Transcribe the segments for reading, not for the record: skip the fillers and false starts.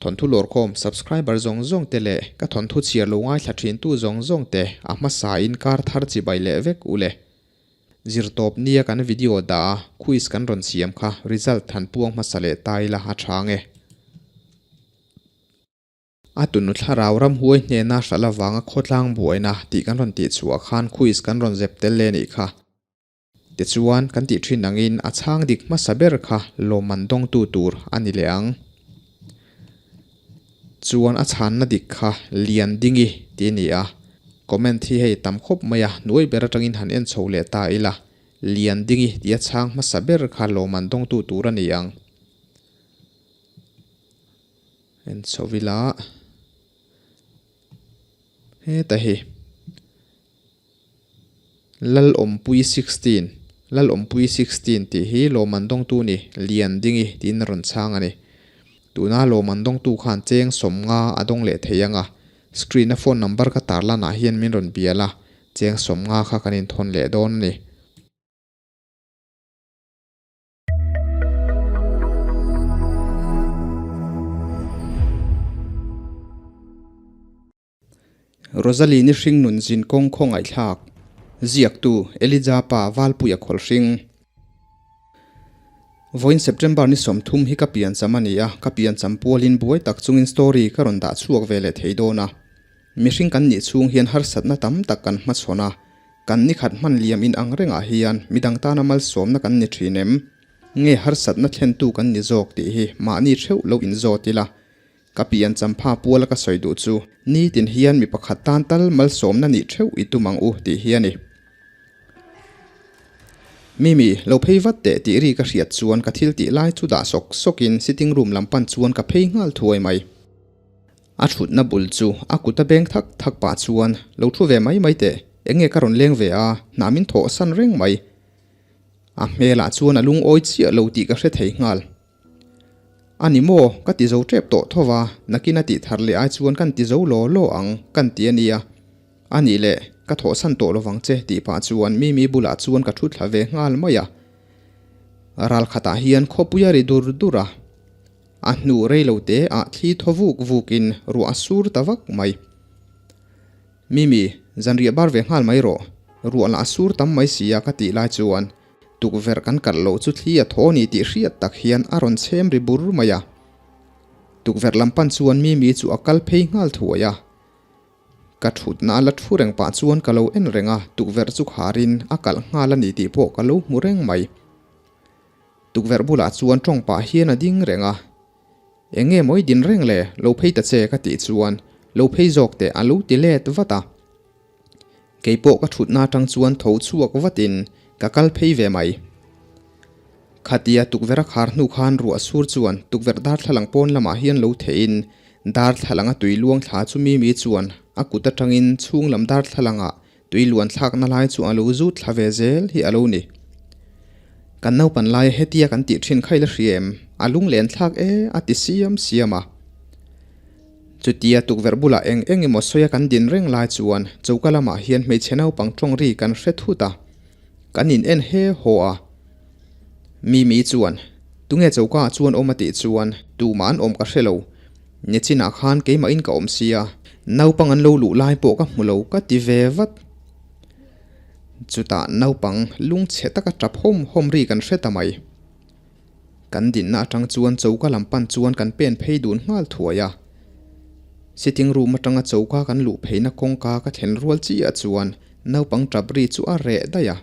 Thawnthu lawrkhawm subscriber zawng zawng te leh ka thawnthu chhiar lo ngaithla thin tu zawng zawng te a hmasa in kar thar chibai leh vek u le. Zirtawp nia kan video dah a quiz kan rawn siam kha result han puang hmasa leh ta ila a tha nge. A tunu thlarau ramhuai hnena hralh avanga khawtlang buaina tih kan rawn tihchhuah khan quiz kan rawn zep tel le nih kha. Tichuan, kan tih thin angin a chhang dik hmasa ber kha lawmman dawngtu tur a ni leh ang. Chuan a chhanna dik kha Lian Dingi tih a ni a. Comment hi hei tam khawp mai a, hnuai ber atangin han en chho leh ta ila, Lian Dingi tih a chhang hmasa ber kha lawmman dawngtu tur a ni ang. En chho ila, heta hi. Lalawmpui 16, Lalawmpui 16 tih hi lawmman dawngtu ni, Lian Dingi tiin a rawn chhang a ni. Tuna lawmman dawngtu khan cheng 50 a dawng leh thei ang a, screen a phone number ka tarlanah hian min rawn bial a, cheng 50 kha kan inthawn leh dawn a ni. Rosaline-i hringnun zin kawng khawngaihthlak ziaktu Elijah pa Valpuia Khawlhring. Vawiin September ni 30 hi ka piancham a ni a, ka piancham pualin buai tak chungin story ka rawn dah chhuak ve leh thei dawn a. Mihring kan nih chhung hian harsatna tam tak kan hmachhawn a, kan nikhat hman liam in ang rengah hian midang tana malsawmna kan ni thin em? Nge harsatna thlentu kan ni zawk tih hi mahni theuh lo inzawt ila. Ka pian champha puala ka sawi duh chu nitin hian mi pakhat tan tal malsawmna nih theuh i tum ang u tih hi a ni. Mimi, lo phei vat teh tih ri ka hriat chuan ka thil tih lai chu dah sawk sawkin sitting room lam pan chuan ka phei nghal thuai mai. A thutna bul chu a kut a beng thak thak pah chuan lo thu ve mai mai teh, enge ka rawn leng ve a, hna min thawh san reng mai. A hmelah chuan a lungawi chiah lo tih ka hre thei nghal. A ni maw? Ka ti zo tep tawh tho va, nakin a tih thar leh ai chuan kan ti zo law law ang, kan ti a nia. A nih leh, ka thawhsan tawh lovang che tih pah chuan Mimi bulah chuan ka thu thla ve nghal mai a. Ral khatah hian khawpui a ri dur dur a. A hnu rei lo te ah thli thaw vuk vukin ruah a sur ta vak mai. Mimi, zanriah bar ve nghal mai rawh. Ruah lah a sur tam mai si a ka tih lai chuan Tukverh kan kalh loh chu thli a thaw ni tih hriat tak hian a rawn chhem ri bur mai a. Tukverh lam pan chuan Mimi chu a kal phei nghal thuai a. Ka thutna a la thu reng pah chuan ka lo en reng a, tukverh chu kharin a kalh nghal a ni tih pawh ka lo hmu reng mai. Tukverh bulah chuan tawng pah hian a ding reng a. Eng nge mawi din reng le, lo phei ta che ka tih chuan lo phei zawk teh a lo ti let vat a. Kei pawh ka thutna atang chuan tho chhuak vatin ka kal phei ve mai. Khatia tukverh a khar hnu khan ruah sur chuan tukverh darthlalang pawn lamah hian lo theihin darthlalanga tui luang thla chu Mimi chuan a kut atangin chhung lam darthlalangah tui luan thlakna lai chu a lo zut thla ve zel hi a lo ni. Kan naupan laia hetia kan tih thin kha i la hria em? A lunglen thlak e a ti siam siam a. Chutia tukverh bulah eng eng emaw sawia kan din reng lai chuan choka lamah hian hmeichhe naupang tawng ri kan hre thut a, kan in en he haw a. Mimi chuan, Tunge choka ah chuan awm a tih chuan tumah an awm ka hre lo. Nichinah khan keimahin ka awm sia, naupang an lo luh lai pawh ka hmu lo ka ti ve vat. Chutah naupang lungchhe taka tap hawm hawm ri kan hre ta mai. Kan dinna atang chuan choka lam pan chuan kan pen phei dun nghal thuai a. Sitting room atanga choka kan luh pheina kawngka ka thlen rual chiah chuan naupang tap ri chu a reh daih a.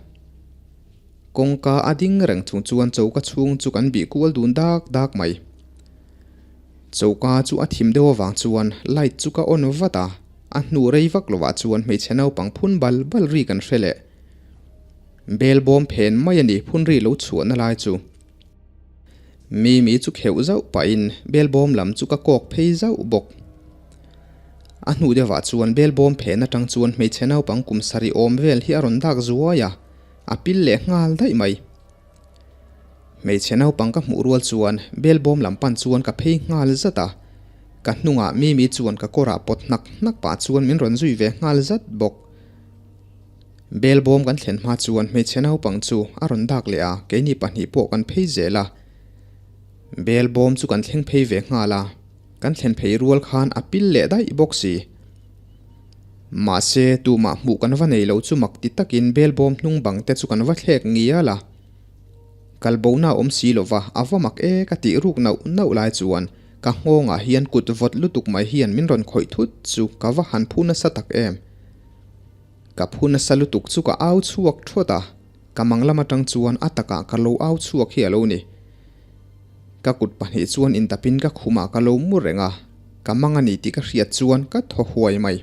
Kawngka a ding reng chung chuan choka chhung chu kan bih kual dun dak dak mai. Choka chu a thim deuh avang chuan light chu ka on vat a, a hnu rei vak lovah chuan hmeichhe naupang phun bal bal ri kan hre leh. Bel bawm phen mai a ni phun ri lo chhuahna lai chu. Mimi chu kheuh zauh pahin bel bawm lam chu ka kawk phei zauh bawk. A hnu deuhah chuan bel bawm phen atang chuan hmeichhe naupang kum sarih awm vel hi a rawn dak zuai a, a pil leh nghal daih mai. Hmeichhe naupang ka hmuh rual chuan bel bawm lam pan chuan ka phei nghal zat a, ka hnungah Mimi chuan ka kawrah pawt hnak hnak pah chuan min rawn zui ve nghal zat bawk. Bel bawm kan thlen hma chuan hmeichhe naupang chu a rawn dak leh a, keini pahnih pawh kan phei zel a. Bel bawm chu kan thleng phei ve nghal a. Kan thlen phei rual khan a pil leh daih bawk si. Mahse, tumah hmuh kan va nei lo chu mak ti takin belbawm hnung bang te chu kan va thlek ngial a. Kal bona awm si lova a va mak e ka tih ruk nauh nauh lai chuan ka nghawngah hian kut vawt lutuk mai hian min rawn khawih thut chu ka va han phu nasa tak em. Ka phu nasa lutuk chu ka au chhuak thawt a, ka mang lam atang chuan a takah ka lo au chhuak hi a lo ni. Ka kut pahnih chuan intapin ka khumah ka lo mu reng a, ka mang a ni tih ka hriat chuan ka thaw huai mai.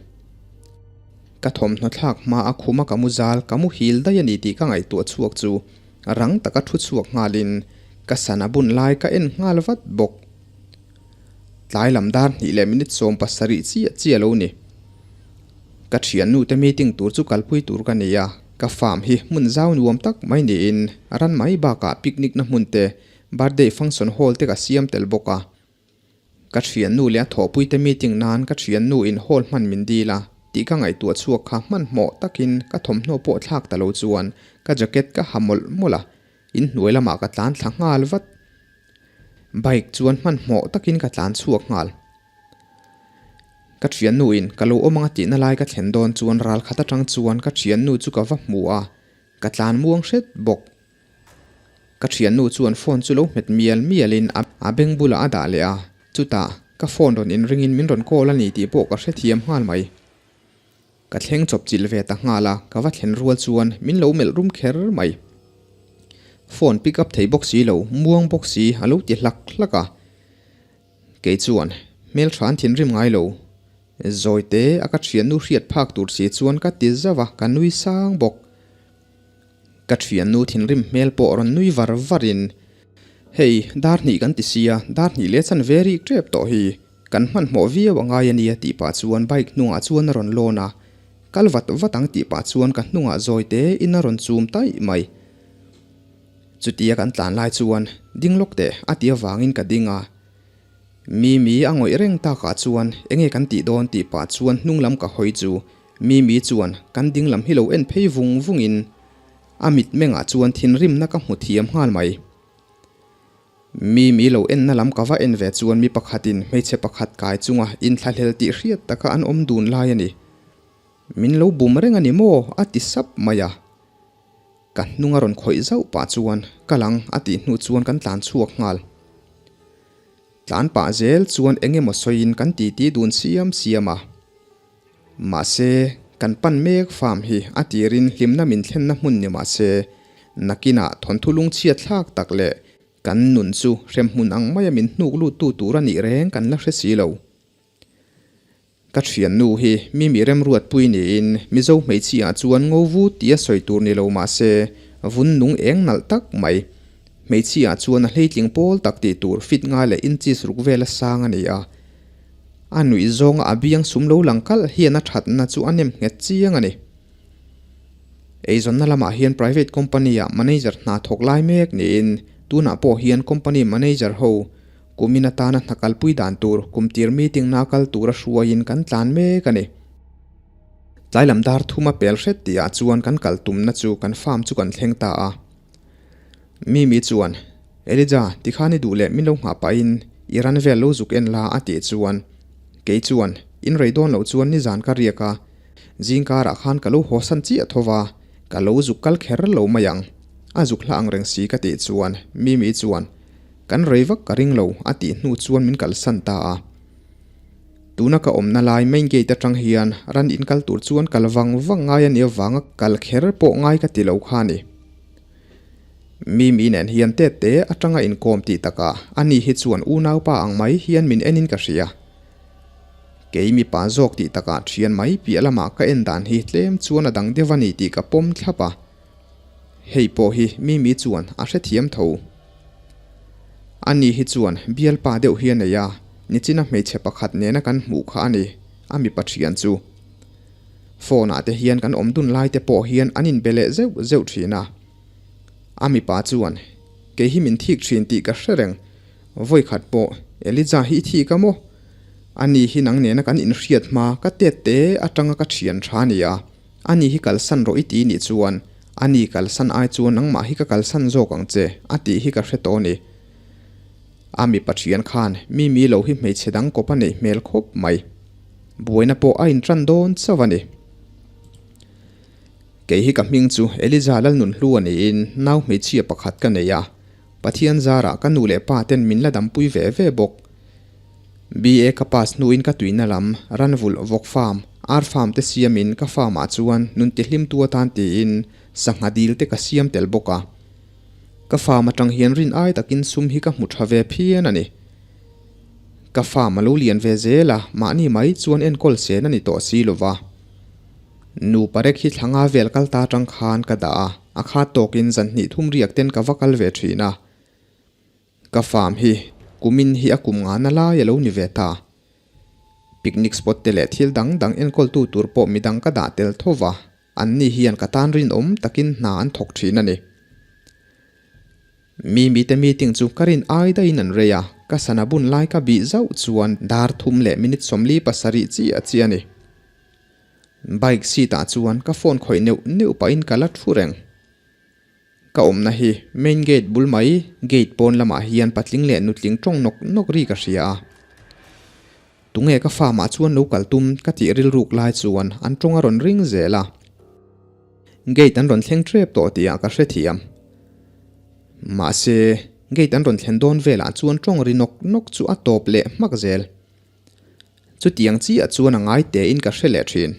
Ka thawmhnaw thlak hma a khuma ka mu zal, ka mu hil daih a ni tih ka ngaihtuah chhuak chu rang taka thu chhuak nghalin ka sana bun lai ka en nghal vat bawk. Tlai lam dar hnih leh minute 70 chiah chiah lo ni. Ka thiannu te meeting tur chu kalpui tur ka ni a, ka farm hi hmun zau nuam tak mai niin ran mai bakah picnic na hmun te, birthday function hall te ka siam tel bawk a. Ka thiannu leh a thawhpui te meeting nan ka thiannu in hall hman min dil a tih ka ngaihtuah chhuak kha hmanhmawh takin ka thawmhnaw pawh thlak ta lo chuan ka jacket ka ha mawlh mawlh a, inhnuai lamah ka tlan thla nghal vat. Bike chuan hmanhmawh takin ka tlan chhuak nghal. Ka thiannu in ka lo awm anga tihna lai ka thlen dawn chuan ral khat atang chuan ka thiannu chu ka va hmu a, ka tlan muang hret bawk. Ka thiannu chuan phone chu lo hmet mial mial in a beng bulah a dah leh a, chutah ka phone rawn inring in min rawn call a ni tih pawh ka hrethiam nghal mai. Ka thleng chawp chilh ve ta nghal a, ka va thlen rual chuan min lo melh rum kher mai. Phone pick up thei bawk si lo, muang bawk si a lo ti hlak hlak a. Kei chuan hmeltha an thinrim ngai lo. Zawi te a ka thiannu hriat phak tur si chuan ka ti zauh a, ka nui sang bawk. Ka thiannu thinrim hmel pawh rawn nui var var in, Hei, dar hnih kan ti sia, dar hnih leh chan ve rik tep tawh hi. Kan hmanhmawh viau a ngai a nia tih pah chuan bike hnungah chuan a rawn lawn a, kal vat vat ang tih pah chuan ka hnungah zawi te in a rawn chum taih mai. Chutia kan tlan lai chuan ding lawk teh a ti avangin ka ding a, Mimi a ngawih reng takah chuan enge kan tih dawn tih pah chuan hnung lam ka hawi chu Mimi chuan kan ding lam hi lo en phei vung vungin a mitmengah chuan thinrimna ka hmu thiam nghal mai. Mimi lo enna lam ka va en ve chuan mi pakhatin hmeichhe pakhat kai chunga inthlahlel tih hriat taka an awm dun lai a ni. Min lo bum reng a ni maw? a ti sap mai a. Ka hnung a rawn khawih zauh pah chuan ka lang a tih hnu chuan kan tlan chhuak nghal. Tlan pah zel chuan eng emaw sawiin kan titi dun siam siam a. Mahse, kan pan mek farm hi a tirin hlimna min thlenna hmun ni mahse, nakinah thawnthu lungchhiat thlak tak leh kan nun chu hremhmun ang maia min hnuk luttu tur a nih reng kan la hre si lo. Ka thiannu hi mi mi remruatpui niin Mizo hmeichhiah chuan ngo vu tia sawi tur ni lo mah se vun nung eng nalh tak mai. Hmeichhiah chuan a hleitling pawl tak tih tur fit nga leh inches ruk vela sang a ni a. A nuih zawnga a biang sum lo lang kalh hian a thatna chu a nem nghet chiang a ni. Eizawnna lamah hian private company ah manager hna thawk lai mek niin tunah pawh hian company manager ho Kumin atana hna kalpui dan tur kum tir meeting na kal tura hruaiin kan tlan mek a ni. Tlai lam dar thuma pel hret tihah chuan kan kal tumna chu kan farm chu kan thleng ta a. Mimi chuan, Elijah, tikhan i duh leh min lo nghah pahin i ran vel lo zuk en la a tih chuan, kei chuan, In rei dawn loh chuan nizan ka riak a, zingkarah khan ka lo hawsan chiah tho va, ka lo zuk kal kher lo mai ang. A zuk hla ang reng si ka tih chuan, Mimi chuan, Kan rei vak ka ring lo a tih hnu chuan min kalsan ta a. Tuna ka awmna lai main gate atang hian ran in kal tur chuan kal vang vang ngai a nih avanga kal kher pawh ngai ka ti lo kha a ni. Mimi nen hian tet te atanga inkawm tih takah ani hi chuan unaupa ang mai hian min enin ka hria. Kei mipa zawk tih takah thian mai piah lamah ka en dan hi tlem chuan a dang deuh a ni tih ka pawm thlap a. Hei pawh hi Mimi chuan a hrethiam tho. Ani hi chuan bialpa deuh hi a nei a, nichina hmeichhe pakhat nena kan hmuh kha a ni, a mipa thian chu. Phone ah te hian kan awm dun lai te pawh hian an inbe leh zeuh zeuh thin a. A mipa chuan, Kei hi min thik thin tih ka hre reng, vawikhat pawh Elijah hi i thik a maw? Ani hi nang nena kan inhriat hma ka tet te atanga ka thian tha a ni a. Ani hi kalsan rawh i ti nih chuan, ani kalsan ai chuan nangmah hi ka kalsan zawk ang che, a tih hi ka hre tawh a ni. A mipa thian khan Mimi lo hi hmeichhe dang kawp a neih hmel khawp mai. Buaina pawh a intan dawn chauh a ni. Kei hi ka hming chu Eliza Lalnunhlu a niin nau hmeichhia pakhat ka nei a, Pathian zarah ka nu leh pa ten min la dampui ve ve bawk. BA ka pass hnuin ka tuina lam ranvulh vawk farm, ar farm te siamin ka farm ah chuan nun tihlimtu atan tiin sangha dil te ka siam tel bawk a. Ka farm atang hian rin ai takin sum hi ka hmu tha ve phian a ni. Ka farm a lo lian ve zel a, mahni mai chuan enkawl sen a ni tawh si lova. Nu parek hi thla nga vel kal ta atang khan ka dah a, a khat tawkin zan hnih thum riak ten ka va kal ve thin a. Ka farm hi kumin hi a kum ngana lai a lo ni ve ta. Picnic spot te leh thil dang dang enkawltu tur pawh midang ka dah tel tho va, anni hian ka tan rinawm takin hna an thawk thin a ni. Mimi te meeting chu ka rin ai daihin an rei a, ka sana bun lai ka bih zauh chuan dar thum leh minute 47 chiah chiah a ni. Bike seat ah chuan ka phone khawih neuh neuh pahin ka la thu reng. Ka awmna hi main gate bul mai, gate pawn lamah hian patling leh nutling tawng nawk nawk ri ka hria a. Tunge ka farm ah chuan lo kal tum ka tih rilruk lai chuan an tawng a rawn ring zel a. Gate an rawn thleng tep tawh tih ah ka hrethiam. Mahse, gate an rawn thlen dawn velah chuan tawng ri nawk nawk chu a tawp leh hmak zel. Chutiang chiah chuan a ngai tein ka hre leh thin.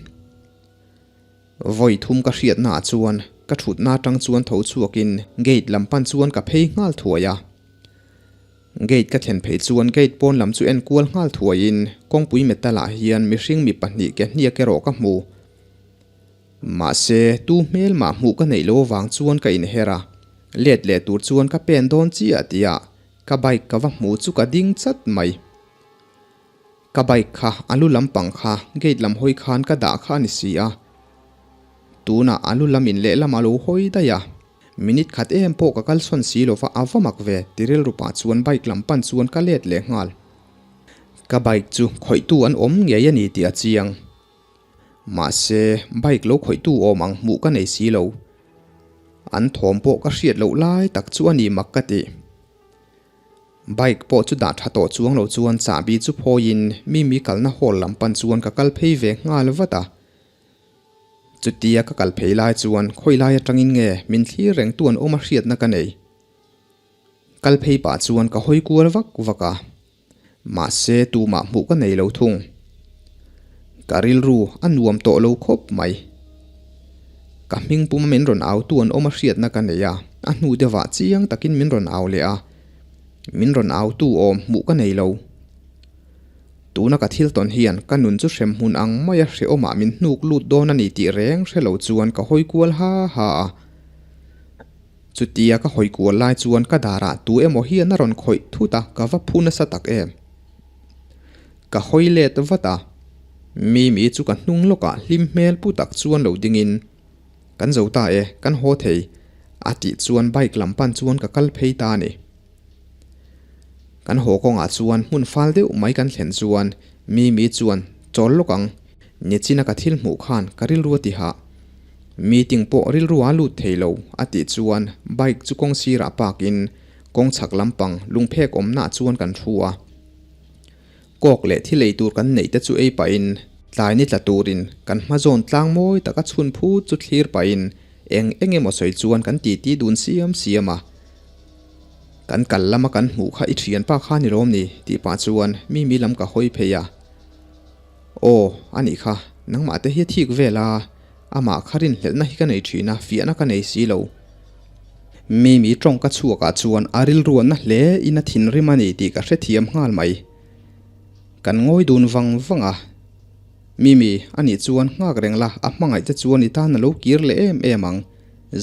Vawi thum ka hriatna ah chuan ka thutna atang chuan tho chhuakin gate lam pan chuan ka phei nghal thuai a. Gate ka thlen phei chuan gate pawn lam chu en kual nghal thuaiin kawngpui metal ah hian mihring mi pahnih ke hniak erawh ka hmu. Mahse, tu hmel mah hmuh ka neih lo avang chuan ka inher a, let leh tur chuan ka pen dawn chiah tihah ka bike ka va hmu chu ka ding chat mai. Ka bike kha a lu lampang kha gate lam hawi khan ka dah kha a ni si a, tunah a lu lam in lehlam a lo hawi daih a, minute khat em pawh ka kalsawn si lo va a va mak ve ti rilru pah chuan bike lam pan chuan ka let leh nghal. Ka bike chu khawihtu an awm ngei a ni tih a chiang. Mahse bike lo khawihtu awm ang hmuh ka nei si lo. An thawm pawh ka hriat loh lai tak chu a ni mak ka ti. Bike pawh chu dah tha tawh chuang lo chuan chahbi chu phawiin Mimi kalna hall lam pan chuan ka kal phei ve nghal vat a. Chutia ka kal phei lai chuan khawi lai atangin nge min thlir reng tu an awm a hriatna ka nei. Kal phei pah chuan ka hawi kual vak vak a. Mahse tumah hmuh ka nei lo thung. Ka rilru a nuam tawh lo khawp mai. Ka hming puma min rawn au tu an awm a hriatna ka nei a, a hnu deuhah chiang takin min rawn au leh a. Min rawn au tu awm hmuh ka nei lo. Tuna ka thil tawn hian ka nun chu hrem hmun ang maia hrehawmah min hnuk lut dawn a ni tih reng hre lo chuan ka hawi kual ha ha a. Chutia ka hawi kual lai chuan ka darah tu emaw hian a rawn khawih thut a, ka va phu nasa tak em. Ka hawi let vat a, Mimi chu ka hnung lawkah hlim hmel pu tak chuan lo dingin, Kan zo ta e, kan haw thei, a tih chuan bike lam pan chuan ka kal phei ta a ni. Kan haw kawngah chuan hmun fal deuh mai kan thlen chuan Mimi chuan chawl lawk ang, nichina ka thil hmuh khan ka rilru a ti hah. Meeting pawh rilru a lut thei lo a tih chuan bike chu kawng sirah park in kawng chhak lampang lungphek awmnaah chuan kan thu a. Kawk leh thil ei tur kan neih te chu ei pahin tlai ni tla turin kan hma zawn tlang mawi taka chhun phut chu thlir pahin eng eng emaw sawi chuan kan titi dun siam siam a. Kan kal lama kan hmuh kha i thianpa kha ni lawm ni tih pah chuan Mimi lam ka hawi phei a. Aw, a nih kha, nangmah te hi a thik vel a, amah kha rinhlelhna hi ka nei thin a, fiahna ka nei si lo. Mimi tawngka chhuakah chuan a rilruanna hle in a thinrim a ni tih ka hrethiam nghal mai. Kan ngawi dun vang vang a, Mimi, a nih chuan nghak reng la, a hmangaih che chuan i tan a lo kir leh em em ang,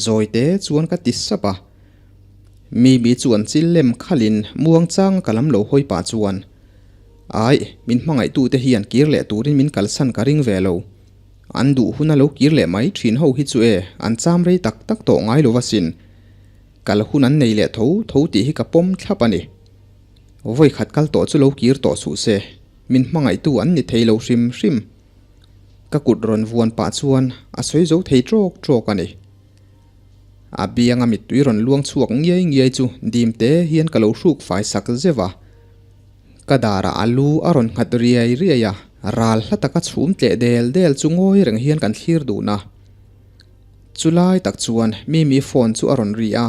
zawi te chuan ka ti sap a. Mimi chuan chil lem khalin muangchanga ka lam lo hawi pah chuan, Aih, min hmangaihtute hian kir leh turin min kalsan ka ring ve lo. An duh huna lo kir leh mai thin ho hi chu e, an cham rei tak tak tawh ngai lo asin. Kal hun an nei leh tho tho tih hi ka pawm thlap a ni. Vawi khat kal tawh chu lo kir tawh suh se, min hmangaihtu an ni thei lo hrim hrim. Ka kut rawn vuan pah chuan a sawi zo thei trawk trawk a ni. A bianga mittui rawn luang chhuak ngiai ngiai chu dim te hian ka lo hruk fai sak zeuh a. Ka darah a lu a rawn nghat riai riai a, ral hla taka chhum tleh del del chu ngawi reng hian kan thlir dun a. Chu lai tak chuan Mimi phone chu a rawn ri a,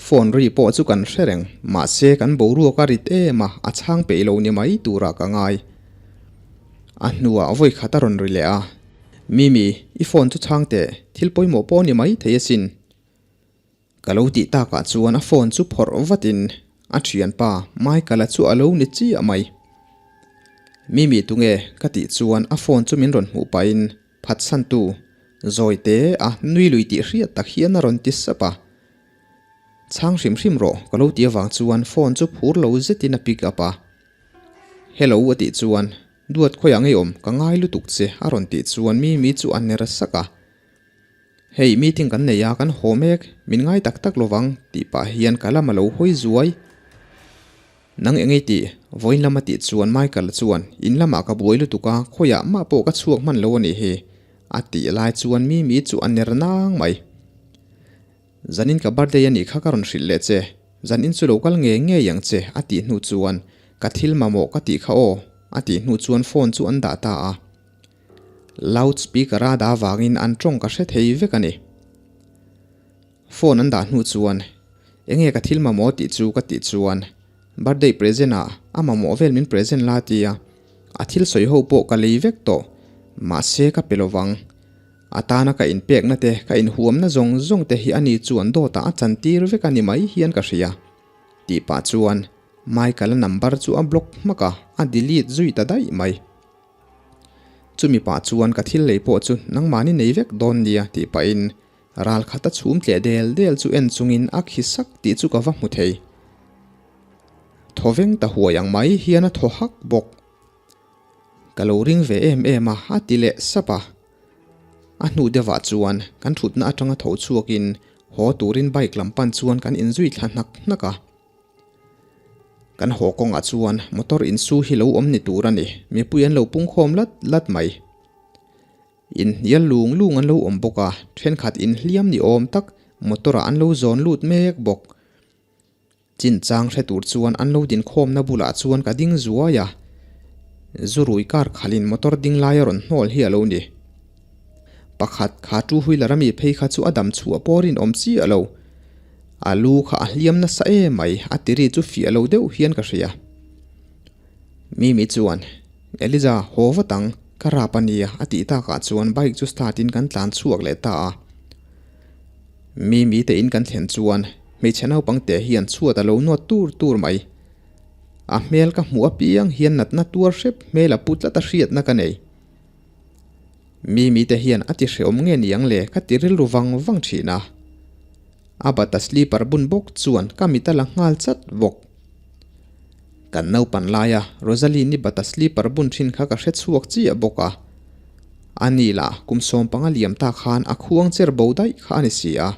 phone ri pawh chu kan hre reng, mahse kan boruak a rit em a, a chhang peih lo ni mai turah ka ngai. A hnuah vawi khat a rawn ri leh a, Mimi, i phone chu chhang teh, thil pawimawh pawh ni mai thei asin. Ka lo tih takah chuan a phone chu phawrh vatin a thianpa Michael-a chu a lo ni chiah mai. Mimi tunge ka tih chuan a phone chu min rawn hmuh pahin phatsantu Zawite a nui lui tih hriat tak hian a rawn ti sap a. Chhang hrim hrim rawh ka lo ti avang chuan phone chu phur lo zetin a pick up a. Hello a tih chuan Duat khawiah ngei awm ka ngai lutuk che a rawn tih chuan Mimi chu a ner sak a. Hei meeting kan nei a, kan haw mek, min ngai tak tak lovang tih pah hian ka lam a lo hawi zuai. Nang eng ei tih? Vawiin lama tih chuan Michael chuan, In lamah ka buai lutuk a, khawiah mah pawh ka chhuak hman lo a nih hi, a tih lai chuan Mimi chu a ner nang mai. Zanin ka birthday a nih kha ka rawn hrilh leh che, zanin chu lo kal ngei ngei ang che, a tih hnu chuan, Ka thil mamawh ka tih kha aw, a tih hnu chuan phone chu an dah ta a. Loud speaker a dah vangin an tawng ka hre thei vek a ni. Phone an dah hnu chuan enge ka thil mamawh tih chu ka tih chuan birthday present ah a mamawh vel min present la tia a thil sawi ho pawh ka lei vek tawh mahse ka pe lovang. A tana ka inpekna te ka inhuamna zawng zawng te hi ani chuan dawtah a chantir vek a ni mai hian ka hria tih pah chuan Michael-a number chu a block hmak a, a delete zui ta daih mai. Chumi pah chuan ka thil lei pawh chu nangmahni nei vek dawn nia tih pahin ral khat a chhum tleh del del chu en chungin a khi sak tih chu ka va hmu thei. Thawveng ta huai ang mai hian a thaw hak bawk. Ka lo ring ve em em a, a ti leh sap a. A hnu deuhah chuan kan thutna atanga tho chhuakin haw turin bike lam pan chuan kan inzui thla hnak hnak a. Kan haw kawngah chuan motor insu hi lo awm ni tur a ni, mipui an lo pungkhawm lat lat mai. Inhnial lung lung an lo awm bawk a, thenkhat inhliam ni awm tak motor ah an lo zawn lut mek bawk. Chinchang hre tur chuan an lo dinkhawmna bulah chuan ka ding zuai a, zurui kar khalhin motor ding lai a rawn hnawl hi a lo ni. Pakhat kha two wheeler ami phei kha chu a dam chhuah pawh rinawm chiah lo. A lu kha a hliam nasa em mai, a tiri chu fiah lo deuh hian ka hria. Mimi chuan, Eliza, haw vat ang, ka rap a nia, a tih takah chuan bike chu start in kan tlan chhuak leh ta a. Mimi te in kan thlen chuan hmeichhe naupang te hian chhuat a lo nawt tur tur mai. A hmel ka hmuh apiang hian natna tuar hrep hmel a pu tlat a hriatna ka nei. Mimi te hian a ti hreawm nge niang le ka ti rilru vang vang thin a. A bata sleeper bun bawk chuan ka mit a la nghal chat bawk. Kan naupan laia Rosaline-i bata sleeper bun thin kha ka hre chhuak chiah bawk a. A ni lah kum sawmpanga liam ta khan a khuang cher bo daih kha a ni si a.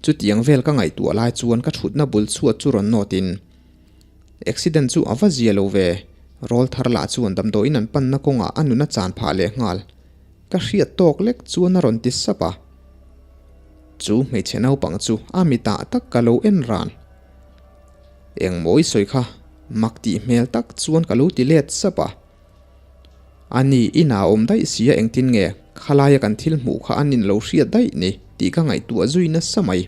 Chutiang vel ka ngaihtuah lai chuan ka thutna bul chhuat chu rawn nawtin Accident chu a va zia lo ve, rawl thar lah chuan damdawiin an panna kawngah a nun a chan phah leh nghal. Ka hriat tawk lek chuan a rawn ti sap a. Chu hmeichhe naupang chu a mitah tak ka lo en ran. Eng mawi sawi kha mak tih hmel tak chuan ka lo ti let sap a. A ni, inah a awm daih sia engtin nge khalaia kan thil hmuh kha an in lo hriat daih ni tih ka ngaihtuah zui nasa mai.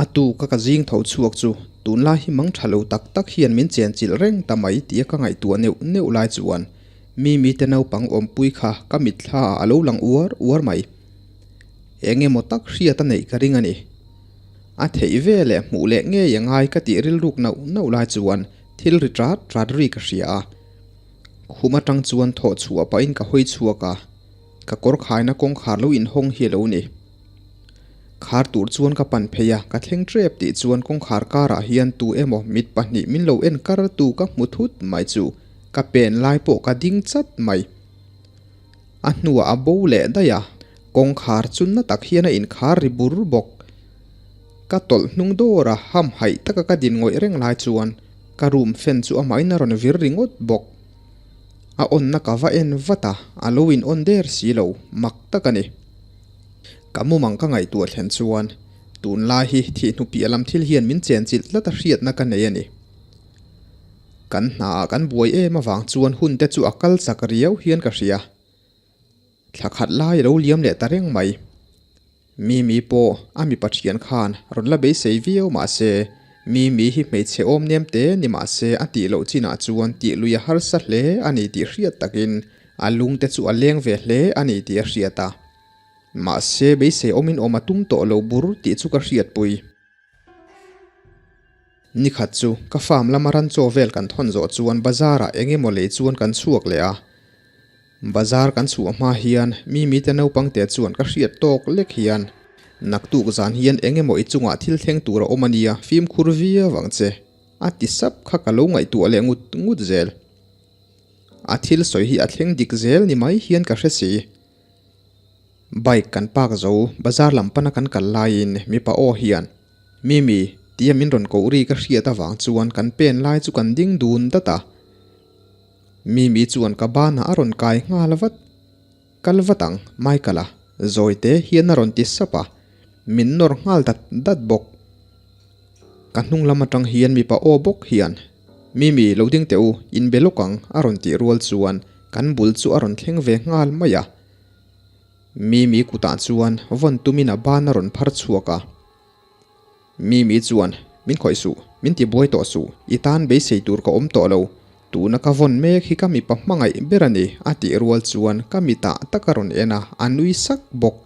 A tu ka ka zing tho chhuak chu tunlai hi mang tha lo tak tak hian min chen chilh reng ta mai tia ka ngaihtuah neuh neuh lai chuan mi mite naupang awmpui kha ka mitthla ah a lo lang uar uar mai. Eng emaw tak hriat a neih ka ring a ni. A theih ve leh hmuh leh ngei a ngai ka tih rilruk nauh nauh lai chuan thil ri rat rat ri ka hria a. Khum atang chuan thawh chhuah pahin ka hawi chhuak a, ka kawr khaina kawngkhar lo inhawng hi a lo ni. Khar tur chuan ka pan phei a, ka thleng tep tih chuan kawngkhar karah hian tu emaw mit pahnih min lo en kar tu ka hmu thut mai chu ka pen lai pawh ka ding chat mai. A hnuah a bo leh daih a, kawngkhar chu na tak hian a inkhar ri bur bawk. Ka tawlh hnung dawr a, hamhaih taka ka din ngawih reng lai chuan ka room fan chu amahin a rawn vir ringawt bawk. A awnna ka va en vat a, a lo in awn der si lo, mak tak a ni. Ka mumang ka ngaihtuah thlen chuan tunlai hi thihhnu piah lam thil hian min chenchilh tlat a hriatna ka nei a ni. Kan hnaah kan buai em avang chuan hun te chu a kal chak riau hian ka hria. Thla khat lai a lo liam leh ta reng mai. Mimi pawh a mipa thian khan rawn la beisei viau mah se, Mimi hi hmeichhe awm nem te ni mah se a tih loh chinah chuan tih lui a harsa hle a ni tih hriat takin a lung te chu a leng ve hle a ni tih a hriat a. Mahse beisei awmin awm a tum tawh lo bur tih chu ka hriatpui. Nikhat chu ka farm lama ran chaw vel kan thawn zawh chuan bazar ah eng emaw lei chuan kan chhuak leh a. Bazar kan chhuah hma hian mi mite naupang te chuan ka hriat tawk lek hian naktuk zan hian eng emaw i chungah thil thleng tur a awm a nia fimkhur viau ang che a ti sap kha ka lo ngaihtuah leh ngut ngut zel. A thil sawi hi a thleng dik zel ni mai hian ka hre si. Bike kan park zo, bazar lam pana kan kal laiin mipa aw hian, Mimi, tia min rawn koh ri ka hriat avang chuan kan pen lai chu kan ding dun dat a. Mimi chuan ka banah a rawn kai nghal vat. Kal vat ang, Michael-a, zawi te hian a rawn ti sap a, min nawr nghal dat dat bawk. Ka hnung lam atang hian mipa aw bawk hian, Mimi, lo ding teh u, inbe lawk ang, a rawn tih rual chuan kan bul chu a rawn thleng ve nghal mai a. Mimi kutah chuan vawn tumin a ban a rawn phar chhuak a. Mimi chuan, Min khawih suh, min ti buai tawh suh, i tan beisei tur ka awm tawh lo, tuna ka vawn mek hi ka mipa hmangaih ber a ni, a tih rual chuan ka mitah tak a rawn en a, a nui sak bawk.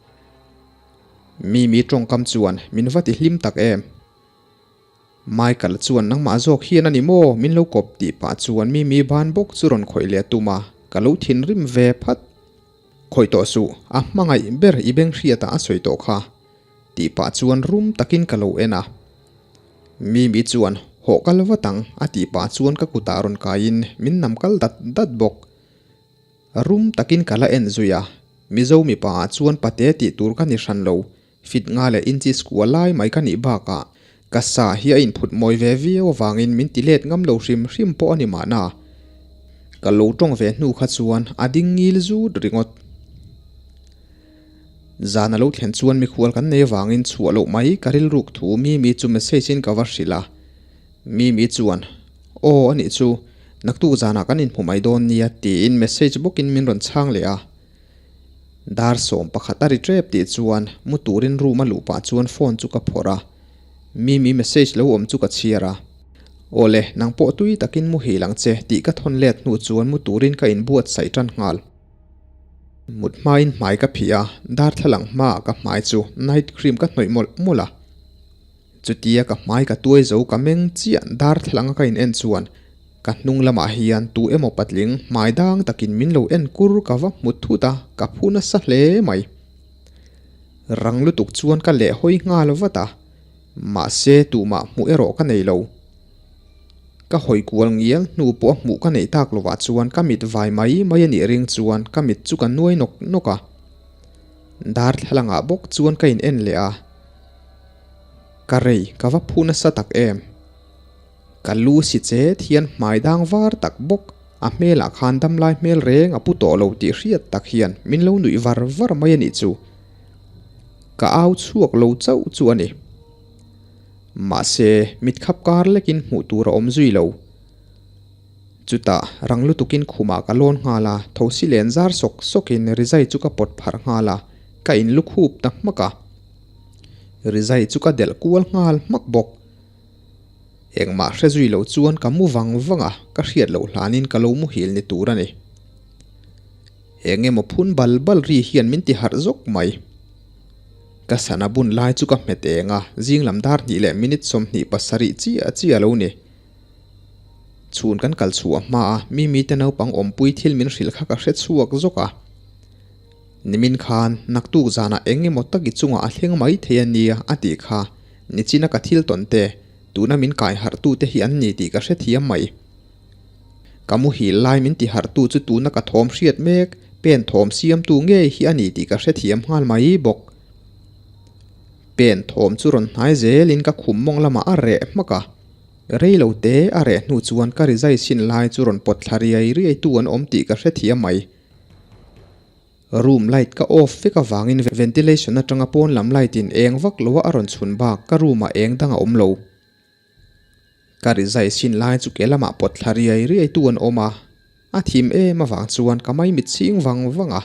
Mimi tawngkam chuan min va ti hlim tak em. Michael chuan nangmah zawk hian a ni maw min lo kawp tih pah chuan Mimi ban bawk chu rawn khawih leh a tum a, ka lo thinrim ve phat. Khawih tawh suh, a hmangaih ber i beng hriatah a sawi tawh kha tih pah chuan rum takin ka lo en a. Mimi chuan hawh kal vat ang a tih pah chuan ka kutah rawn kaiin min nam kal dat dat bawk. Rum takin ka la en zui a, Mizo mipa ah chuan pate tih tur ka ni hran lo, Fit nga leh inchi skua lai mai ka nih bakah ka sa hi a inphut mawi ve viau avangin min ti let ngam lo hrim hrim pawh a ni mahna. Ka lo tawng ve hnu kha chuan a ding ngil zut ringawt. Zan a lo thlen chuan mikhual kan nei avangin chhuah loh mai ka rilruk thu Mimi chu message in ka va hrilh a. Mimi chuan, Aw a nih chu, naktuk zanah kan inhmu mai dawn nia tiin message bawkin min rawn chhang leh a. Dar 11 a ri tep tih chuan mu turin room a luh pah chuan phone chu ka phawrh a, Mimi message lo awm chu ka chhiar a. Awle, nang pawh tui takin muhil ang che tih ka thawn let hnu chuan mu turin ka inbuatsaih tan nghal. Mut hmain hmai ka phih a, darthlalang hmaah ka hmai chu night cream ka hnawih mawlh mawlh a. Chutia ka hmai ka tuai zo ka meng chiah darthlalanga ka in en chuan ka hnung lamah hian tu emaw patling hmai dang takin min lo en kur ka va hmu thut a, ka phu nasa hle mai. Rang lutuk chuan ka leh hawi nghal vat a, mahse tumah hmuh erawh ka nei lo. Ka hawi kual ngial hnu pawh a hmuh ka neih tak lovah chuan ka mit vai mai mai a nih ring chuan ka mit chu ka nuai nawk nawk a. Darthlalangah bawk chuan ka in en leh a. Ka rei, ka va phu nasa tak em? Ka lu si chet hian hmai dang var tak bawk, a hmelah khan damlai hmel reng a pu tawh lo tih hriat tak hian min lo nuih var var mai a nih chu. Ka au chhuak lo chauh chu a ni. Mahse, mitkhap kar lekin hmuh tur a awm zui lo. Chutah, rang lutukin khumah ka lawn nghal a, thosi len zar sawk sawkin rizai chu ka pawt pharh nghal a, ka inlukhup ta hmak a. Rizai chu ka delh kual nghal hmak bawk. Engmah hre zui lo chuan ka mu vang vang a, ka hriat loh hlanin ka lo muhil ni tur a ni. Eng emaw phun bal bal ri hian min ti harh zawk mai. Ka sana bun lai chu ka hmet eng a, zing lam dar hnih leh minute 27 chiah chiah a lo ni. Chhun kan kal chhuah hma a, Mimi te naupang awmpui thil min hrilh kha ka hre chhuak zawk a. Nimin khan naktuk zanah eng emaw tak i chungah a thleng mai thei a nia a tih kha nichina ka thil tawn te, tuna min kai harhtu te hi an ni tih ka hrethiam mai. Ka muhil lai min ti harhtu chu tuna ka thawm hriat mek, pen thawm siamtu ngei hi a ni tih ka hrethiam nghal mai bawk. Pen thawm chu rawn hnai zelin ka khum mawng lamah a reh hmak a. Rei lo te a reh hnu chuan ka rizai sin lai chu rawn pawt thla riai riai tu an awm tih ka hrethiam mai. Room light ka off vek avangin ventilation atanga pawn lam light in eng vak loa a rawn chhun bak ka room ah eng dang a awm lo. Ka rizai sin lai chu ke lamah pawt thla riai riai tu an awm a, a thim em avang chuan ka maimit chhing vang vang a,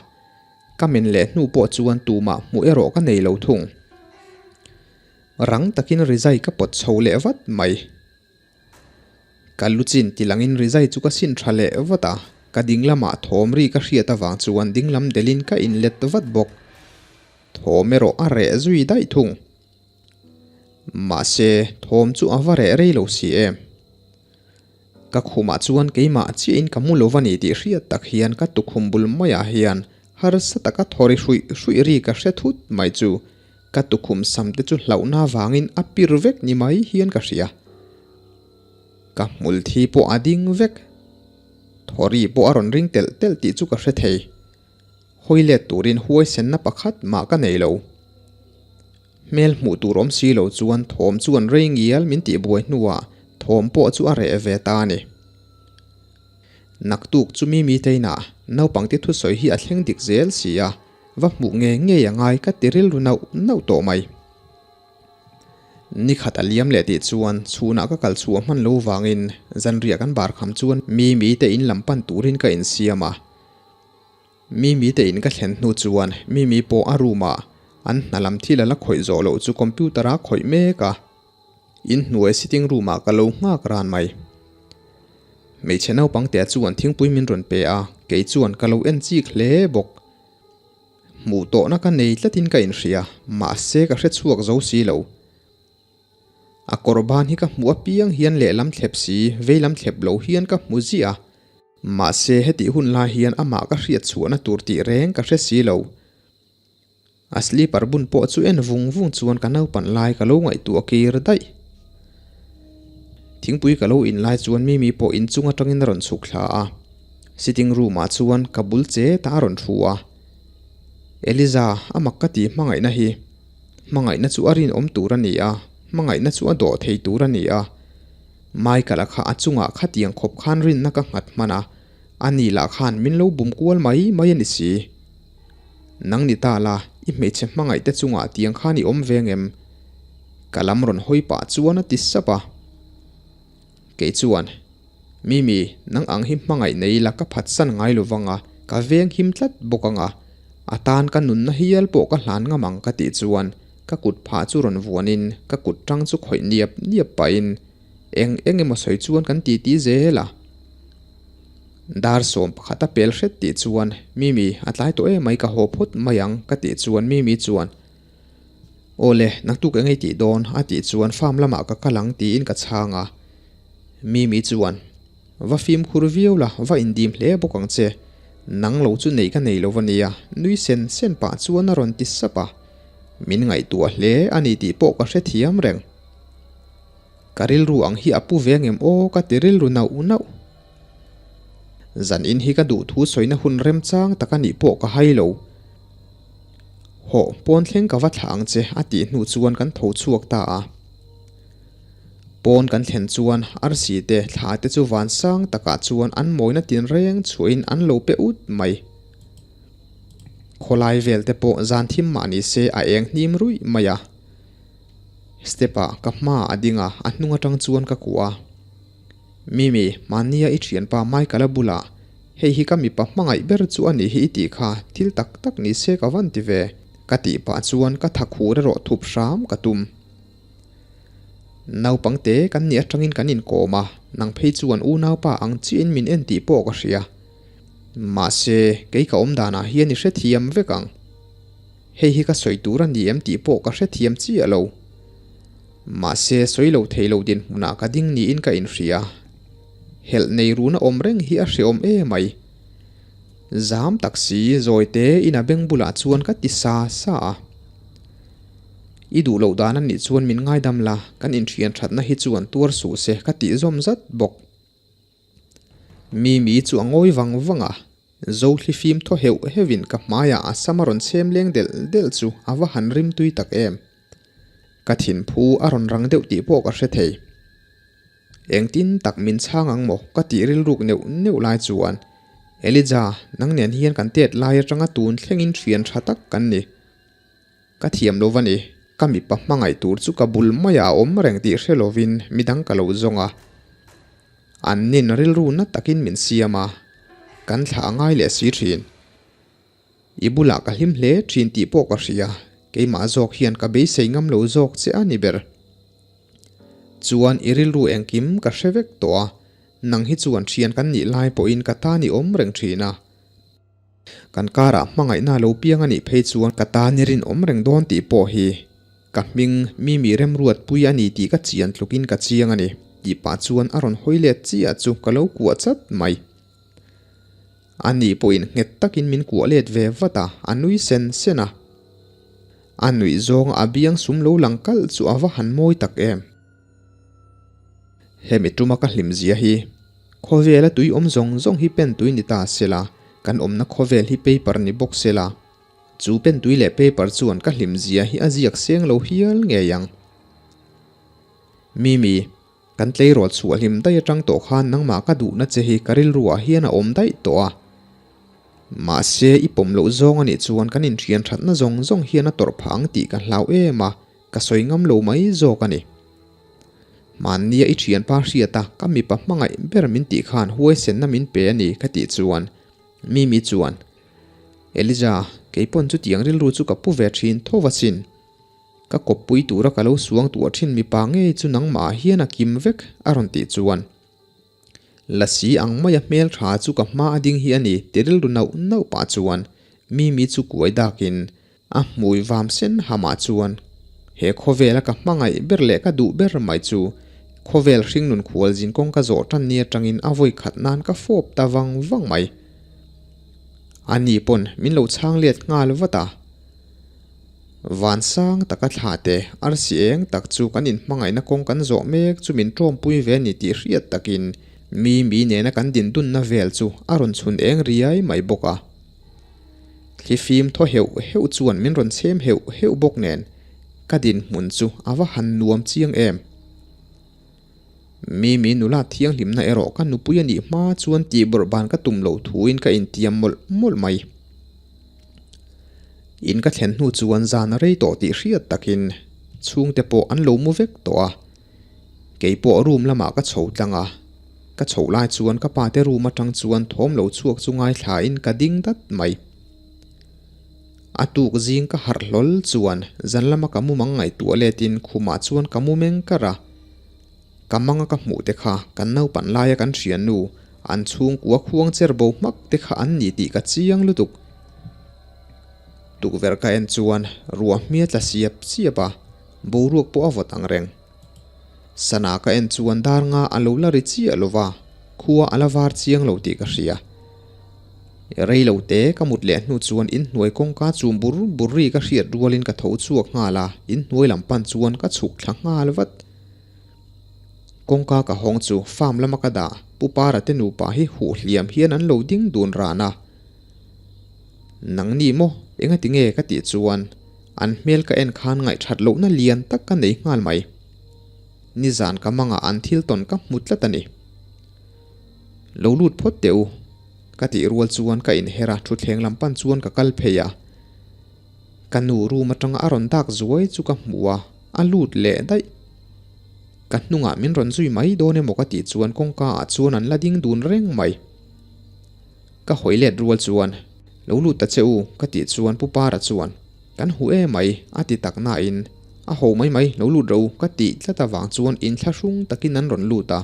ka men leh hnu pawh chuan tumah hmuh erawh ka nei lo thung. Rang takin rizai ka pawt chho leh vat mai. Ka lu chin ti langin rizai chu ka sin tha leh vat a, ka ding lamah thawm ri ka hriat avang chuan ding lam delhin ka inlet vat bawk. Thawm erawh a reh zui daih thung. Mahse, thawm chu a va reh rei lo si em. Ka khumah chuan keimah chiahin ka mu lo va ni tih hriat tak hian ka tukhum bul maiah hian harsa taka thawri hruih hruih ri ka hre thut mai chu ka tukhum sam te chu hlauhna vangin a pir vek ni mai hian ka hria. Ka hmul thi pawh a ding vek. Thawri pawh a rawn ring telh telh tih chu ka hre thei. Hawi let turin huaisenna pakhat mah ka nei lo. Hmel hmuh tur awm si lo chuan thawm chuan rei ngial min tih buai hnuah thawm pawh chu a reh ve ta a ni. Naktuk chu Mimi teinah naupangte thusawi hi a thleng dik zel si a, va hmuh ngei ngei a ngai ka ti rilru nauh nauh tawh mai. Ni khat a liam leh tih chuan chhunah ka kal chhuah hman lo vangin zanriah kan bar kham chuan Mimi te in lam pan turin ka insiam a. Mimi te in ka thlen hnu chuan Mimi pawh a room ah an hna lam thil a la khawih zawh loh chu computer a khawih mek a, inhnuai sitting room ah ka lo nghak ran mai. Hmeichhe naupang te chuan thingpui min rawn pe a, kei chuan ka lo en chik hle bawk. Hmuh tawhna ka nei tlatin ka inhria, mahse ka hre chhuak zo si lo. A kawr ban hi ka hmuh apiang hian lehlam thlep si, veilam thlep lo hian ka hmu ziah a. Mahse hetih hun lai hian amah ka hriat chhuahna tur tih reng ka hre si lo. A slipper bun pawh chu en vung vung chuan ka naupan lai ka lo ngaihtuah kir daih. Thingpui ka lo in lai chuan Mimi pawh inchung atangin a rawn chhuk thla a. Sitting room ah chuan ka bul che ta a rawn thu a. Eliza, a mak ka ti hmangaihna hi. Hmangaihna chu a rinawm tur a ni a, hmangaihna chu a dawh thei tur a ni a. Michael-a kha a chungah khatiang khawp khan rinna ka nghat hman a, a ni lah khan min lo bum kual mai mai a ni si. Nang ni ta la, i hmeichhe hmangaih te chungah tiang khan i awm ve ngem? Ka lam rawn hawi pah chuan a ti sap a. Kei chuan, Mimi, nang ang hi hmangaih nei ila ka phatsan ngai lo vang a, ka veng him tlat bawk ang a, a tan ka nunna hial pawh ka hlan ngam ang ka tih chuan ka kut phah chu rawn vuanin ka kut tang chu khawih niap niap pahin eng eng emaw sawi chuan kan titi zel a. Dar 11 a pel hret tih chuan Mimi a tlai tawh emai ka haw phawt mai ang ka tih chuan Mimi chuan Aw le, naktuk eng ei tih dawn a tih chuan farm lamah ka kal ang tiin ka chhang a. Mimi chuan Va fimkhur viau la, va indim hle bawk ang che. Nang lo chu nei ka nei lo va nia, nui sen sen pah chuan a rawn ti sap a. Min ngaihtuah hle a ni tih pawh ka hrethiam reng. Ka rilru ang hi a pu ve ngem aw ka ti rilru nauh nauh. Zan in hi ka duh thu sawina hun remchang tak a nih pawh ka hai lo. Hawh, pawn thleng ka va thlah ang che a tih hnu chuan kan tho chhuak ta a. Pawn kan thlen chuan arsi te thla te chu van sang takah chuan an mawina tinreng chhuahin an lo pe ut mai. Khawlai vel te pawh zan thim mah ni se a eng hnim ruih mai a. Step ah ka hma a ding a, a hnung atang chuan ka kuah a. Mimi, mahnia i thianpa Michael-a bulah hei hi ka mipa hmangaih ber chu a nih hi i tih kha thil tak tak ni se ka van ti ve, ka tih pah chuan ka tha khur erawh thup hram ka tum. Naupang te kan nih atangin kan inkawm a, nang phei chuan unaupa ang chiahin min en tih pawh ka hria. Mahse, kei ka awm danah hian i hrethiam vek ang. Hei hi ka sawi tur a ni em tih pawh ka hrethiam chiah lo. Mahse, sawi lo thei lo dinhmunah ka ding niin ka inhria. Helh nei runa awm reng hi a hreawm emai. Zam tak si, zawi te in a beng bulah chuan ka ti sa sa a. I duh loh dan a nih chuan min ngaidam la, kan inthian thatna hi chuan tuar suh se ka tih zawm zat bawk. Mimi chu a ngawi vang vang a, Zohli fim thaw heuh heuhin ka hmaiah a sam a rawn chhem leng delh delh chu a va han rim tui tak em. Ka thinphu a rawn rang deuh tih pawh ka hre thei. Engtin tak min chhang ang maw ka tih rilruk neuh neuh lai chuan Elijah, nang nen hian kan tet lai atanga tun thlengin thian tha tak kan ni. Ka thiam lo va ni. Ka mipa hmangaih tur chu ka bul maiah a awm reng tih hre lovin midang ka lo zawng a. An nin rilru na takin min siam a, kan thlah a ngai leh si thin. I bulah ka hlim hle thin tih pawh ka hria, keimah zawk hian ka beisei ngam lo zawk che a ni ber. Chuan i rilru engkim ka hre vek tawh a, nang hi chuan thian kan nih lai pawhin ka tan i awm reng thin a. Kan karah hmangaihna lo piang a nih phei chuan ka tan i rinawm reng dawn tih pawh hi ka hming Mimi remruatpui a ni tih ka chian tlukin ka chiang a ni tih pah chuan a rawn hawi let chiah chu ka lo kuah chat mai. A ni pawhin nghet takin min kuah let ve vat a, a nui sen sen a. A nuih zawnga a biang sum lo lang kalh chu a va han mawi tak em. Hemi tuma ka hlim zia hi khawvela tui awm zawng zawng hi pen tui ni ta sela, kan awmna khawvel hi paper ni bawk sela, chu pen tui leh paper chuan ka hlim zia hi a ziak seng lo hial ngei ang. Mimi, kan tleirawl chhuah hlim daih atang tawh khan nangmah ka duhna che hi ka rilruah hian a awm daih tawh a. Mahse, i pawm loh zawng a nih chuan kan inthian thatna zawng zawng hian a tawrh phah ang tih ka hlau em a. Ka sawi ngam lo mai zawk a ni. Hmannia i thianpa hriata ka mipa hmangaih ber min tih khan huaisenna min pe a ni ka tih chuan Mimi chuan, Eliza, keipawn chutiang rilru chu ka pu ve thin tho va sin. Ka kawppui tura ka lo suang tuah thin mipa ngei chu nangmah ah hian a kim vek a rawn tih chuan Lasi ang maia hmel tha chu ka hma a ding hi a ni ti rilru nauh nauh pah chuan Mimi chu kuai dakin A hmui vam sen hamah chuan he khawvela ka hmangaih ber leh ka duh ber mai chu khawvel hringnun khual zin kawng ka zawh tan ni atangin a vawi khat nan ka fawp ta vang vang mai. A ni pawn min lo chhang let nghal vat a. Van sang taka thla te arsi eng tak chu kan inhmangaihna kawng kan zawh mek chu min tawmpui ve ni tih hriat takin mi mi nena kan dindunna vel chu a rawn chhun eng riai mai bawk a. Thlifim thaw heuh heuh chuan min rawn chhem heuh heuh bawk nen ka dinhmun chu a va han nuam chiang em. Mimi nula thianghlimna erawh ka nupui a nih hma chuan tihbawrh ban ka tum loh thuin ka intiam mawlh mawlh mai. In ka thlen hnu chuan zan a rei tawh tih hriat takin chhungte pawh an lo mu vek tawh a. Keipawh room lamah ka chho tlang a, ka chhoh lai chuan ka pate room atang chuan thawm lo chhuak chu ngaithlain ka ding dat mai. A tuk zing ka harh hlawl chuan zan lama ka mumang ngaihtuah letin khumah chuan ka mu meng kar a. Ka manga ka hmuh te kha kan naupan laia kan hriannu an chhungkua khuang cher bo hmak te kha an ni tih ka chiang lutuk. Tukverh ka en chuan ruah hmia tla siap siap a, boruak pawh a vawt ang reng. Sana ka en chuan dar nga a lo la ri chiah lo va, khua a la var chiang lo tih ka hria. Rei lo te ka mut leh hnu chuan inhnuai kawngka chum bur bur ri ka hriat rualin ka tho chhuak nghal a, inhnuai lam pan chuan ka chhuk thla nghal vat. Kawngka ka hawng chu farm lama ka dah, Pu Para te nupa hi huh hliam hian an lo ding dun ran a. Nangni maw? Engati nge ka tih chuan an hmel ka en khan ngaihthat lohna lian tak ka nei nghal mai. Nizan ka mangah an thil tawn ka hmu tlat a ni. Lo lut phawt teh u, ka tih rual chuan ka inher a, thutthleng lam pan chuan ka kal phei a. Ka nu room atanga a rawn dak zuai chu ka hmu a, a lut leh daih. Ka hnungah min rawn zui mai dawn emaw ka tih chuan kawngka ah chuan an la ding dun reng mai. Ka hawi let rual chuan, Lo lut ta che u, ka tih chuan Pu Para chuan, Kan huh e mai, a ti tak nain, A ho mai mai, lo lut ro, ka tih tlat avang chuan inthlahrung takin an rawn lut a.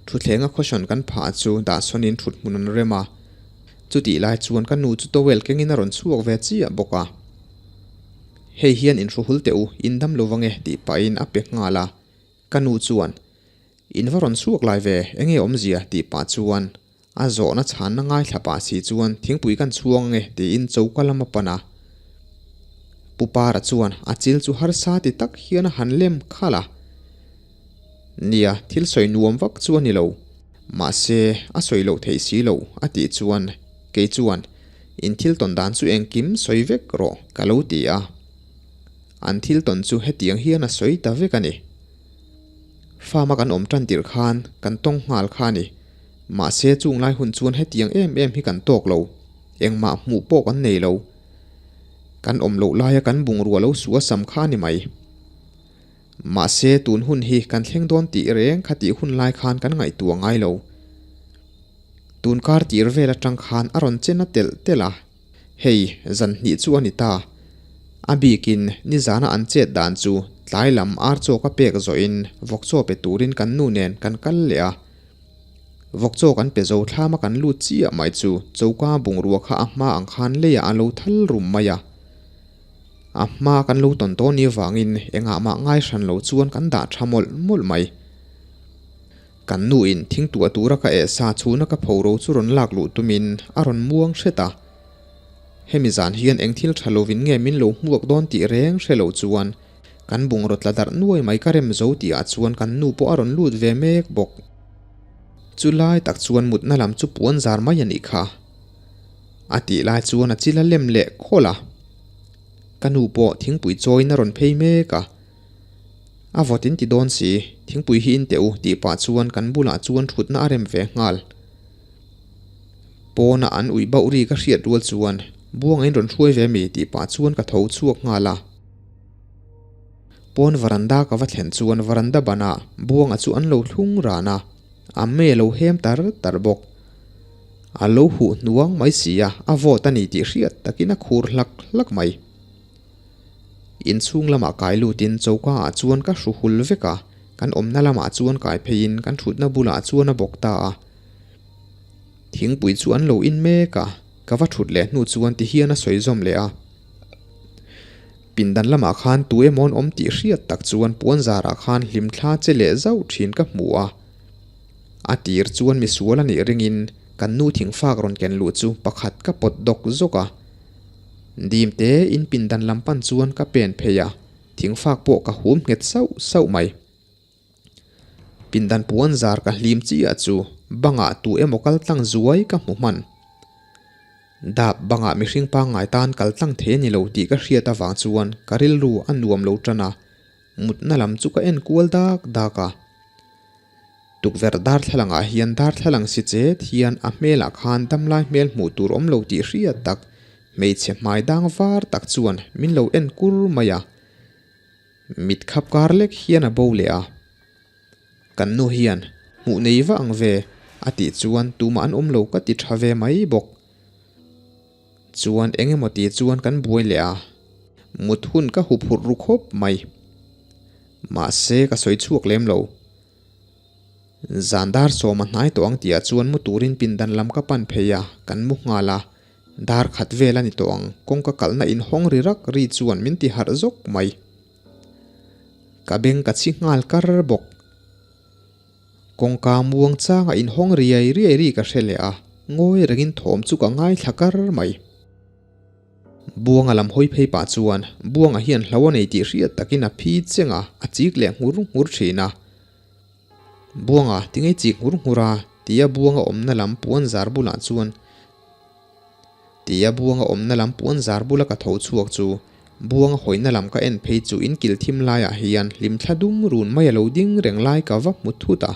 Thuthlenga caution kan phah chu dahsawnin thut hmun an rem a. Chutih lai chuan ka nu chu towel kengin a rawn chhuak ve chiah bawk a. Hei hian inhruhul teh u, in dam lo vang e, tih pahin a pe nghal a. Ka nu chuan, In va rawn chhuak lai ve, enge awmzia? tih pah chuan a zawhna chhanna ngaithla pah si chuan thingpui kan chhuang ange tiin choka lam a pan a. Pu Para chuan a chil chu harsa ti tak hian a han lem khalh a. Nia, thil sawi nuam vak chu a ni lo. Mahse, a sawi loh theih si lo, a tih chuan kei chuan in thil tawn dan chu engkim sawi vek rawh ka lo ti a. An thil tawn chu hetiang hian a sawi ta vek a ni. Farm a kan awm tan tirh khan kan tawng nghal kha a ni. Mahse chung lai hun chuan hetiang em em hi kan tawk lo. Engmah hmuh pawh kan nei lo. Kan awm loh laia kan bungrua lo suah sam kha a ni mai. Mahse, tun hun hi kan thleng dawn tih reng kha tih hun lai khan kan ngaihtuah ngai lo. Tun kar tir vel atang khan a rawn chen a telh telh a, hei zan hnih chu a ni ta. A bikin nizana an chet dan chu tlai lam ar chaw ka pek zawhin vawk chaw pe turin kan nu nen kan kal leh a. Vawk chaw kan pe zo thlama kan lut chiah mai chu choka bungrua kha a hma ang khan leiah a lo thal rum mai a. A hma kan lo tawn tawn ni avangin engah mah ngai hran lo chuan kan dah tha mawlh mawlh mai. Kan nu in thingtuah tura ka eh sa chhuna ka phoro chu rawn lak luh tumin a rawn muang hret a. Hemi zan hian eng thil tha lovin nge min lo hmuak dawn tih reng hre lo chuan kan bungraw tla darh nuai mai ka rem zo tih ah chuan kan nu pawh a rawn lut ve mek bawk. Chu lai tak chuan mutna lam chu puan zar mai a nih kha. A tih lai chuan a chil a lem leh khawlh a. Ka nu pawh thingpui chawiin a rawn phei mek a. A vawt in ti dawn si, thingpui hi in teh u tih pah chuan kan bulah chuan thutna a rem ve nghal. Pawna an uih bauh ri ka hriat rual chuan Buanga in rawn hruai ve mi tih pah chuan ka tho chhuak nghal a. Pawn varanda ka va thlen chuan varanda banah Buanga chu an lo thlung ran a, a mei a lo hem tar tar bawk. A lo huh hnuang mai si a, a vawt a ni tih hriat takin a khur hlak hlak mai. Inchhung lamah kai lutin choka ah chuan ka hru hul vek a, kan awmna lamah chuan kai pheiin kan thutna bulah chuan a bawk ta a. Thingpui chu an lo in mek a, ka va thut leh hnu chuan ti hian a sawi zawm leh a. Pindan lamah khan tu emaw an awm tih hriat tak chuan puan zarah khan hlimthla che leh zauh thin ka hmu a. A tir chuan misual a nih ringin kan nu thingfak rawn ken luh chu pakhat ka pawt dawk zawk a. Dim te in pindan lam pan chuan ka pen phei a, thingfak pawh ka hum nghet sauh sauh mai. Pindan puan zar ka hlim chiah chu bangah tu emaw kal tlang zuai ka hmu hman. Dap bangah mihring pangngai tan kal tlang thei a ni lo tih ka hriat avang chuan ka rilru a nuam lo tan a, mutna lam chu ka en kual dak dak a. Tukverh darthlalangah hian darthlalang si chet hian a hmelah khan damlai hmel hmuh tur awm lo tih hriat tak hmeichhe hmai dang var tak chuan min lo en kur mai a. Mit khap kar lek hian a bo leh a. Kan nu hian hmuh nei va ang ve a tih chuan tumah an awm lo ka ti tha ve mai bawk. Chuan eng emaw ti chuan kan buai leh a, mut hun ka hup hurh ru khawp mai. Mahse ka sawi chhuak lem lo. Zan dar sawm a hnai tawh ang tihah chuan mu turin pindan lam ka pan phei a, kan mu nghal a. Dar khat vel a ni tawh ang, kawngka kalhna inhawng ri rak ri chuan min ti harh zawk mai. Ka beng ka chhi nghal kar bawk. Kawngka muang changa inhawng riai riai ri ka hre leh a, ngawi rengin thawm chu ka ngaithla kar mai. Buanga lam hawi phei pah chuan Buanga hian hlo a nei tih hriat takin a phi cheng a, a chik leh nghur nghur thin a. Buanga, tingei chik nghur nghur a? tia Buanga awmna lam puan zar bulah chuan Tia Buanga awmna lam puan zar bula ka tho chhuak chu Buanga hawina lam ka en phei chu in kil thim laiah hian hlimthla dum run mai a lo ding reng lai ka va hmu thut a.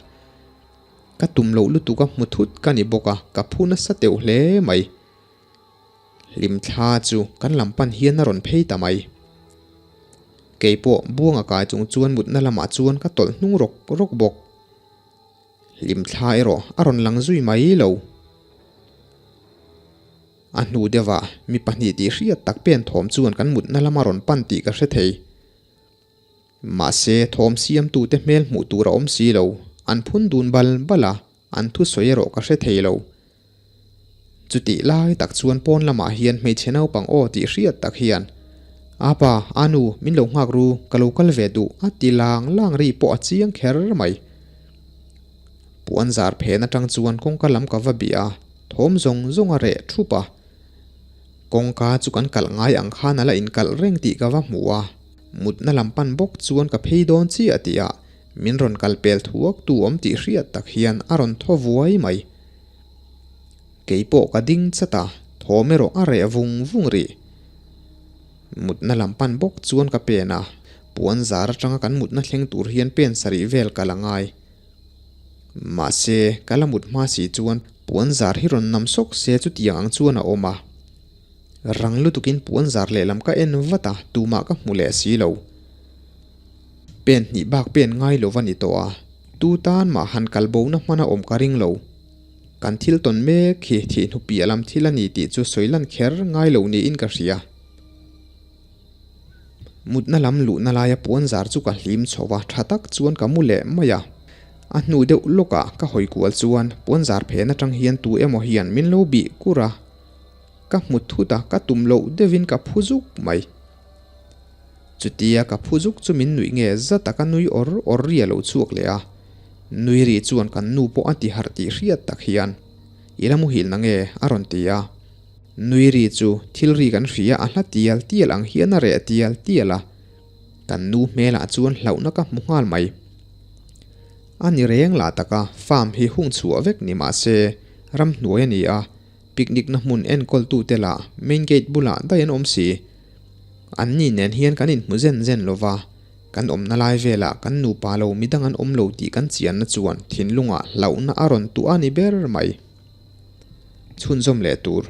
Ka tum loh lutuk a hmu thut ka ni bawk a, ka phu nasa teuh hle mai. Hlimthla chu kan lam pan hian a rawn phei ta mai. Keipawh Buanga kai chung chuan mutna lamah chuan ka tawlh hnung rawk rawk bawk. Hlimthla erawh a rawn lang zui mai lo. A hnu deuhah mi pahnih tih hriat tak pen thawm chuan kan mutna lama rawn pan tih ka hre thei. Mahse, thawm siamtute hmel hmuh tur a awm si lo. An phun dun bal bal a, an thusawi erawh ka hre thei lo. Chutih lai tak chuan pawn lamah hian hmeichhe naupang aw tih hriat tak hian, Apa, Anu, min lo nghak ru, ka lo kal ve duh, a ti lang lang ri pawh a chiang kher mai. Puan zar phen atang chuan kawngka lam ka va bih a, thawm zawng zawng a reh thup a. Kawngka chu kan kalh ngai ang khan a la inkalh reng tih ka va hmu a, mutna lam pan bawk chuan ka phei dawn chiah tihah min rawn kal pel thuak tu awm tih hriat tak hian a rawn thaw vuai mai. Kei pawh ka ding chat a, thawm erawh a reh vung vung rih. Mutna lam pan bawk chuan ka pen a, puan zar atanga kan mutna thleng tur hian pen sarih vel ka la ngai. Mahse, ka la mut hma si chuan puan zar hi rawn nam sawk se chutiang ang chuan a awm a. Rang lutukin puan zar lehlam ka en vat a, tumah ka hmu leh si lo. Pen hnih bak pen ngai lo va ni tawh a, tu tan mah han kal bona hman a awm ka ring lo. Kan thil tawn mek hi thihhnu piah lam thil a ni tih chu sawi lan kher ngai lo niin ka hria. Mutna lam luhna laia puan zar chu ka hlim chho a, tha tak chuan ka mu leh mai a. A hnu deuh lawkah ka hawi kual chuan puan zar phen atang hian tu emaw hian min lo bih kur a. Ka hmu thut a, ka tum loh deuhin ka phu zuk mai. Chutia ka phu zuk chu min nuih nge zat a ka nui awr awr ri a lo chhuak leh a. Nui ri chuan kan nu pawh a ti harh tih hriat tak hian, I la muhil na nge? a rawn ti a. Nui ri chu thil ri kan hria a hla tial tial ang hian a reh tial tial a. Kan nu hmelah chuan hlauhna ka hmu nghal mai. A ni reng lah taka farm hi hung chhuah vek ni mah se ramhnuai a ni a. Picnic na hmun enkawltute lah main gate bulah daih an awm si. Anni nen hian kan inhmu zen zen lo va, kan awmna lai velah kan nupa lo midang an awm lo tih kan chianna chuan thinlungah hlauhna a rawn tuah a ni ber mai. Chhunzawm leh tur.